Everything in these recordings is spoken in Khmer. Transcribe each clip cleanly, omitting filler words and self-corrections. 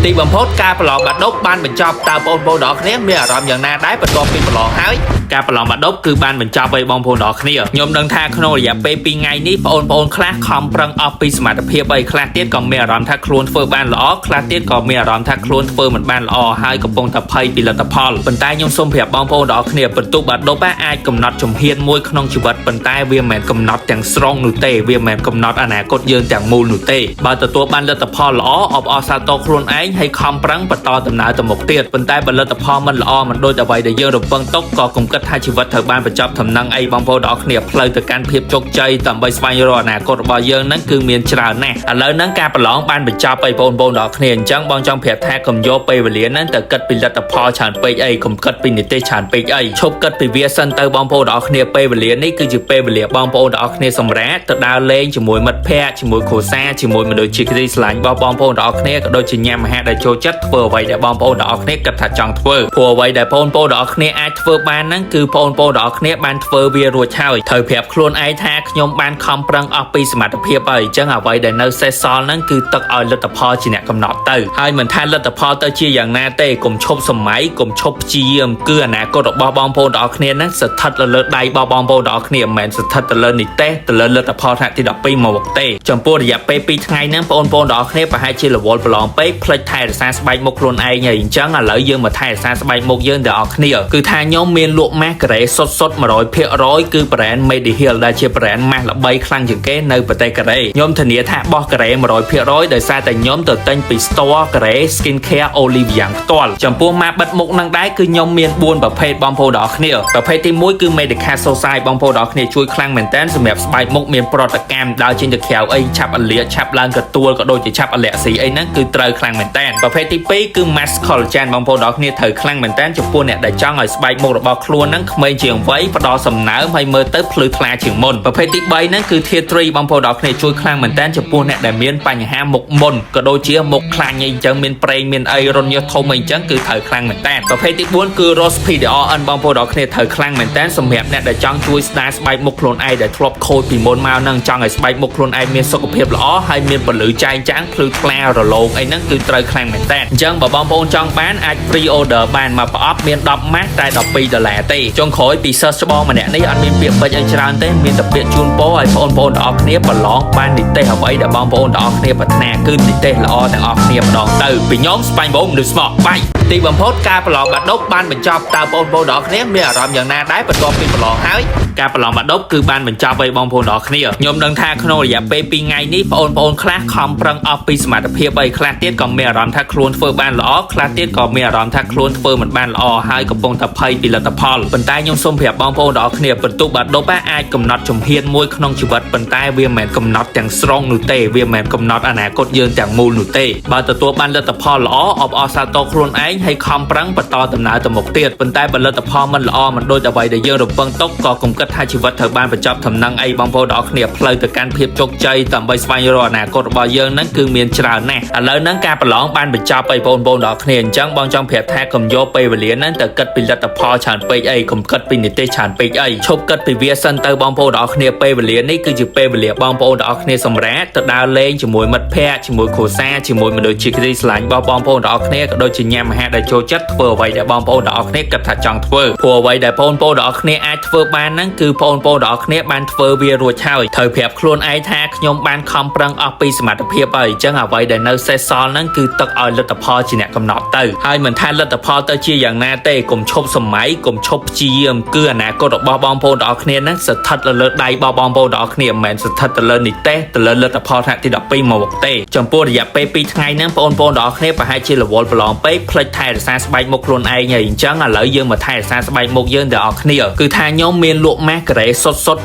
ទីបំផុតការប្រឡងបាក់ឌុបបានបញ្ចប់តើបងប្អូនទាំងអស់គ្នាមានអារម្មណ៍យ៉ាងណាដែរបន្ទាប់ពីប្រឡងហើយការប្រឡងបាក់ឌុបគឺបានបញ្ចប់ហើយបងប្អូនទាំងអស់គ្នាខ្ញុំដឹងថាក្នុងរយៈពេល2ថ្ងៃនេះបងប្អូនខ្លះខំប្រឹងអស់ពីសមត្ថភាពហើយខ្លះទៀតក៏មានអារម្មណ៍ថាខ្លួនធ្វើបានល្អខ្លះទៀតក៏មានអារម្មណ៍ថាខ្លួនធ្វើមិនបានល្អហើយកំពុងតែភ័យពីលទ្ធផលប៉ុន្តែខ្ញុំសូមប្រាប់បងប្អូនទាំងអស់គ្នាបន្ទុកបាក់ឌុបអាចកំណត់ជំហានមួយក្នុងជីវិតប៉ុន្តែវាមិនមែនកំណត់ទាំងស្រុងនោះទេវាមិនមែនកំណត់អនាគតយើងទាំងមូលនោះទេបើទទួលបានលទ្ធផលល្អអបអរសាទរខ្លួនឯងហើយខំប្រឹងបន្តដំណើរទៅមុខទៀតប៉ុន្តែបើលទ្ធផលមិនល្អមិនដូចអ្វីដែលយើងរំពឹងទុកក៏កុំគិតថាជីវិតត្រូវបានបញ្ចប់ដំណឹងអីបងប្អូនទាំងអស់គ្នាផ្លូវទៅកាន់ភាពជោគជ័យដើម្បីស្វែងរកអនាគតរបស់យើងហ្នឹងគឺមានច្រើនណាស់ឥឡូវហ្នឹងការប្រឡងបានបញ្ចប់អីបងប្អូនទាំងអស់គ្នាអញ្ចឹងបងចង់ប្រាប់ថាកុំយកពេលវេលាហ្នឹងទៅគិតពីលទ្ធផលច្រើនពេកអីកុំគិតពីនិទេសច្រើនពេកអីឈប់គិតពីវាសិនទៅបងប្អូនទាំងអស់គ្នាពេលវេលានេះគឺជាពេលវេលាបងប្អូនទាំងអស់គ្នាសម្រាប់ទៅដើរលេងជាមួយមិត្តភ័ក្តិជាមួយគ្រួសារជាមួយមនុស្សជាទីស្រឡាញ់របស់បងប្អូនទាំងអស់គ្នាក៏ដូចជាញ៉ាំអាហារដែលចូលចិត្តធ្វើអ្វីដែលបងប្អូនទាំងអស់គ្នាគិតថាចង់ធ្វើព្រោះអ្វីដែលបងប្អូនទាំងអស់គ្នាអាចធ្វើបានហ្នឹងគឺបងប្អូនទាំងអស់គ្នាបានធ្វើវារួចហើយត្រូវប្រាប់ខ្លួនឯងថាខ្ញុំបានខំប្រឹងអស់ពីសមត្ថភាពហើយអញ្ចឹងអ្វីដែលនៅសេសសល់ហ្នឹងគឺទឹកឲ្យលទ្ធផលជាអ្នកកំណត់ទៅហើយមិនថាលទ្ធផលទៅជាយ៉ាងណាទេកុំឈប់សម័យកុំឈប់ព្យាយាមគឺអនាគតរបស់បងប្អូនទាំងអស់គ្នាហ្នឹងស្ថិតនៅលើដៃរបស់បងប្អូនទាំងអស់គ្នាមិនមែនស្ថិតទៅលើនិទេសទៅលើលទ្ធផលថ្នាក់ទី12មកទេចំពោះរយៈពេល2ថ្ងៃហ្នឹងបងប្អូនទាំងអស់គ្នាប្រហែលជារវល់ប្រឡងពេកភ្លេចថែរក្សាស្បែកមុខខ្លួនឯងហើយអញ្ចឹងឥឡូវយើងមកថែរក្សាស្បែកមុខយើងទាំងអស់គ្នាគឺថាខ្ញុំមានលក់ម៉ាស់ការ៉េសុតសុត100%គឺ brand Mediheal ដែលជា brand ម៉ាស់ល្បីខ្លាំងជាងគេនៅប្រទេសកូរ៉េខ្ញុំធានាថាបោះការ៉េ100%ដោយសារតែខ្ញុំទៅទិញពី store កូរ៉េ Skincare Olive Young ផ្ទាល់ចំពោះម៉ាស់បិទមុខនឹងដែរគឺខ្ញុំមាន4ប្រភេទបងប្អូនទាំងអស់គ្នាប្រភេទទី1គឺ Medica Society បងប្អូនទាំងអស់គ្នាជួយខ្លាំងមែនតើសម្រាប់ស្បែកមុខមានប្រតិកម្មដើរចេញទៅក្រៅអីឆាប់អលាឆាប់ឡើងកទួលក៏ដូចជាឆាប់អាឡែស៊ីអីហ្នឹងគឺត្រូវខ្លាំងមែនតើប្រភេទទី2គឺ Mask Collagen បងប្អូនទាំងអស់គ្នាត្រូវខ្លាំងមែនតើចំពោះអ្នកដែលចង់ឲ្យស្បែកមុខរបស់ខ្លួនហ្នឹងក្មេងជាងវ័យផ្ដល់សំណើមហើយមើលទៅភ្លឺថ្លាជាងមុនប្រភេទទី3ហ្នឹងគឺ Tea Tree បងប្អូនទាំងអស់គ្នាជួយខ្លាំងមែនតើចំពោះអ្នកដែលមានបញ្ហាមុខមុនក៏ដូចជាមុខខ្លាញ់អីអញ្ចឹងមានប្រេងមានអីរន្ធញើសធំអីអញ្ចឹងគឺត្រូវខ្លាំងមែនតើប្រភេទទី4គឺ Rose PDRN បងប្អូនទាំងអស់គ្នាត្រូវខ្លាំងមែនតើសម្រាប់អ្នកដែលចង់ជួយស្ដារស្បែកមុខខ្លួនឯងដែលធ្លាប់ខូចពីមុនមកហ្នឹងចង់ឲ្យស្បែកមុខខ្លួនឯងមានសុខភាពល្អហើយមានពន្លឺចែងចាំងភ្លឺថ្លារលោងអីហ្នឹងគឺត្រូវខ្លាំងមែនតើអញ្ចឹងបើបងប្អូនចង់បានអាច pre order បានមកប្រអប់មាន10ម៉ាស់តែ12ដុល្លារទេចុងក្រោយពីសិស្សច្បងម្នាក់នេះអត់មានពាក្យពេចន៍អីច្រើនទេមានតែពាក្យជូនពរឲ្យបងប្អូនទាំងអស់គ្នាប្រឡងបាននិទេសអ្វីដែលបងប្អូនទាំងអស់គ្នាប្រាថ្នាគឺនិទេសល្អទាំងអស់គ្នាម្ដងទៅពីខ្ញុំស្បាញ់បងមនុស្សស្មោះបាយទីបំផុតការប្រឡងបាក់ឌុបបានបញ្ចប់តើបងប្អូនទាំងអស់គ្នាមានអារម្មណ៍យ៉ាងណាដែរបន្ទាប់ពីប្រឡងហើយការប្រឡងបាក់ឌុបគឺបានបញ្ចប់ហើយបងប្អូនទាំងអស់គ្នាខ្ញុំដឹងថាក្នុងរយៈពេល2ថ្ងៃនេះបងប្អូនខ្លះខំប្រឹងអស់ពីសមត្ថភាពហើយខ្លះទៀតក៏មានអារម្មណ៍ថាខ្លួនធ្វើបានល្អខ្លះទៀតក៏មានអារម្មណ៍ថាខ្លួនធ្វើមិនបានល្អហើយកំពុងតែភ័យពីលទ្ធផលប៉ុន្តែខ្ញុំសូមប្រាប់បងប្អូនទាំងអស់គ្នាបន្ទុកបាក់ឌុបអាចកំណត់ជំហានមួយក្នុងជីវិតប៉ុន្តែវាមិនមែនកំណត់ទាំងស្រុងនោះទេវាមិនមែនកំណត់អនាគតយើងទាំងមូលនោះទេបើទទួលបានលទ្ធផលល្អអបអរសាទរខ្លួនឯងហើយខំប្រឹងបន្តដំណើរទៅមុខទៀតប៉ុន្តែបើលទ្ធផលមិនល្អមិនដូចអ្វីដែលយើងរំពឹងទុកក៏កុំគិតថាជីវិតត្រូវបានបញ្ចប់ដំណឹងអីបងប្អូនទាំងអស់គ្នាផ្លូវទៅកាន់ភាពជោគជ័យដើម្បីស្វែងរកអនាគតរបស់យើងហ្នឹងគឺមានច្រើនណាស់ឥឡូវហ្នឹងការប្រឡងបានបញ្ចប់ហើយបងប្អូនទាំងអស់គ្នាអញ្ចឹងបងចង់ប្រាប់ថាកុំយកពេលវេលាហ្នឹងទៅគិតពីលទ្ធផលច្រើនពេកអីកុំគិតពីនិទេសច្រើនពេកអីឈប់គិតពីវាសិនទៅបងប្អូនទាំងអស់គ្នាពេលវេលានេះគឺជាពេលវេលាបងប្អូនទាំងអស់គ្នាសម្រាប់ទៅដើរលេងជាមួយមិត្តភ័ក្តិជាមួយគ្រួសារជាមួយមនុស្សជាទីស្រឡាញ់របស់បងប្អូនទាំងអស់គ្នាក៏ដូចជាញ៉ាំអាហារដែលចូលចិត្តធ្វើអ្វីដែលបងប្អូនទាំងអស់គ្នាគិតថាចង់ធ្វើព្រោះអ្វីដែលបងប្អូនទាំងអស់គ្នាអាចធ្វើបានហ្នឹងគឺបងប្អូនទាំងអស់គ្នាបានធ្វើវារួចហើយត្រូវប្រាប់ខ្លួនឯងថាខ្ញុំបានខំប្រឹងអស់ពីសមត្ថភាពហើយអញ្ចឹងអ្វីដែលនៅសេសសល់ហ្នឹងគឺទឹកឲ្យលទ្ធផលជាអ្នកកំណត់ទៅហើយមិនថាលទ្ធផលទៅជាយ៉ាងណាទេកុំឈប់សម័យកុំឈប់ព្យាយាមគឺអនាគតរបស់បងប្អូនទាំងអស់គ្នាហ្នឹងស្ថិតនៅលើដៃរបស់បងប្អូនទាំងអស់គ្នាមិនមែនស្ថិតទៅលើនិទេសទៅលើលទ្ធផលថ្នាក់ទី12មកទេចំពោះរយៈពេល2ថ្ងៃហ្នឹងបងប្អូនទាំងអស់គ្នាប្រហែលជារវល់ប្រឡងពេកភ្លេចថែរក្សាស្បែកមុខខ្លួនឯងហើយអញ្ចឹងឥឡូវយើងមកថែរក្សាស្បែកមុខយើងទាំងអស់គ្នាគឺថាខ្ញុំមានលក់ម៉ាស់ការ៉េសុតសុត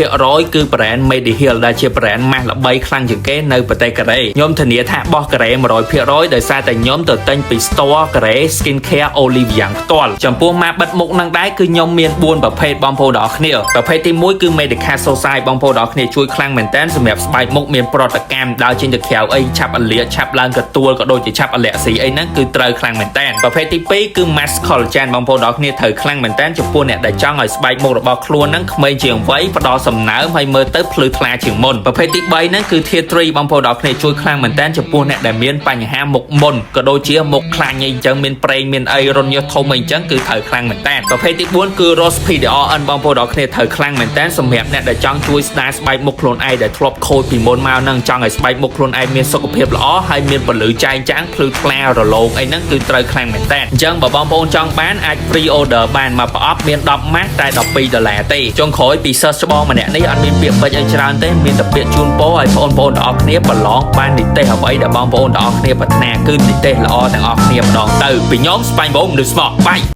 100%គឺ brand Mediheal ដែលជា brand ម៉ាស់ល្បីខ្លាំងជាងគេនៅប្រទេសកូរ៉េខ្ញុំធានាថាបោះការ៉េ100%ដោយសារតែខ្ញុំទៅទិញពី store កូរ៉េ Skincare Olive Young ផ្ទាល់ចំពោះម៉ាស់បិទមុខនឹងដែរគឺខ្ញុំមាន4ប្រភេទបងប្អូនទាំងអស់គ្នាប្រភេទទី1គឺ Medica Society បងប្អូនទាំងអស់គ្នាជួយខ្លាំងមែនតើសម្រាប់ស្បែកមុខមានប្រតិកម្មដើរចេញទៅក្រៅអីឆាប់អលាឆាប់ឡើងកទួលក៏ដូចជាឆាប់អាឡែស៊ីអីហ្នឹងគឺត្រូវខ្លាំងមែនតើប្រភេទទី2គឺ Mask Collagen បងប្អូនទាំងអស់គ្នាត្រូវខ្លាំងមែនតើចំពោះអ្នកដែលចង់ឲ្យស្បែកមុខរបស់ខ្លួនហ្នឹងក្មេងជាងវ័យផ្ដល់សំណើមហើយមើលទៅភ្លឺថ្លាជាងមុនប្រភេទទី3ហ្នឹងគឺ Tea Tree បងប្អូនទាំងអស់គ្នាជួយខ្លាំងមែនតើចំពោះអ្នកដែលមានបញ្ហា មុខមុនក៏ដូចជាមុខខ្លាញ់អីអញ្ចឹងមានប្រេងមានអីរន្ធញើសធំអីអញ្ចឹងគឺត្រូវខ្លាំងមែនតើប្រភេទទី4គឺ Rose PDRN បងប្អូនទាំងគ្នាត្រូវខ្លាំងមែនតើសម្រាប់អ្នកដែលចង់ជួយស្ដារស្បែកមុខខ្លួនឯងដែលធ្លាប់ខូចពីមុនមកហ្នឹងចង់ឲ្យស្បែកមុខខ្លួនឯងមានសុខភាពល្អហើយមានពន្លឺចែងចាំងភ្លឺថ្លារលោងអីហ្នឹងគឺត្រូវខ្លាំងមែនតើអញ្ចឹងបើបងប្អូនចង់បានអាច pre order បានមកប្រអប់មាន10ម៉ាស់តែ12ដុល្លារទេចុងក្រោយពីសិស្សច្បងម្នាក់នេះអត់មានពាក្យពេចន៍អីច្រើនទេមានតែពាក្យជូនពរឲ្យបងប្អូនទាំងអស់គ្នាប្រឡងបាននិទេសអ្វីដែលបងប្អូនទាំងអស់គ្នាប្រាថ្នាគឺនិទេសល្អទាំងអស់គ្នាម្ដងទៅពីខ្ញុំស្បាញ់បងមនុស្សស្មោះបាយ។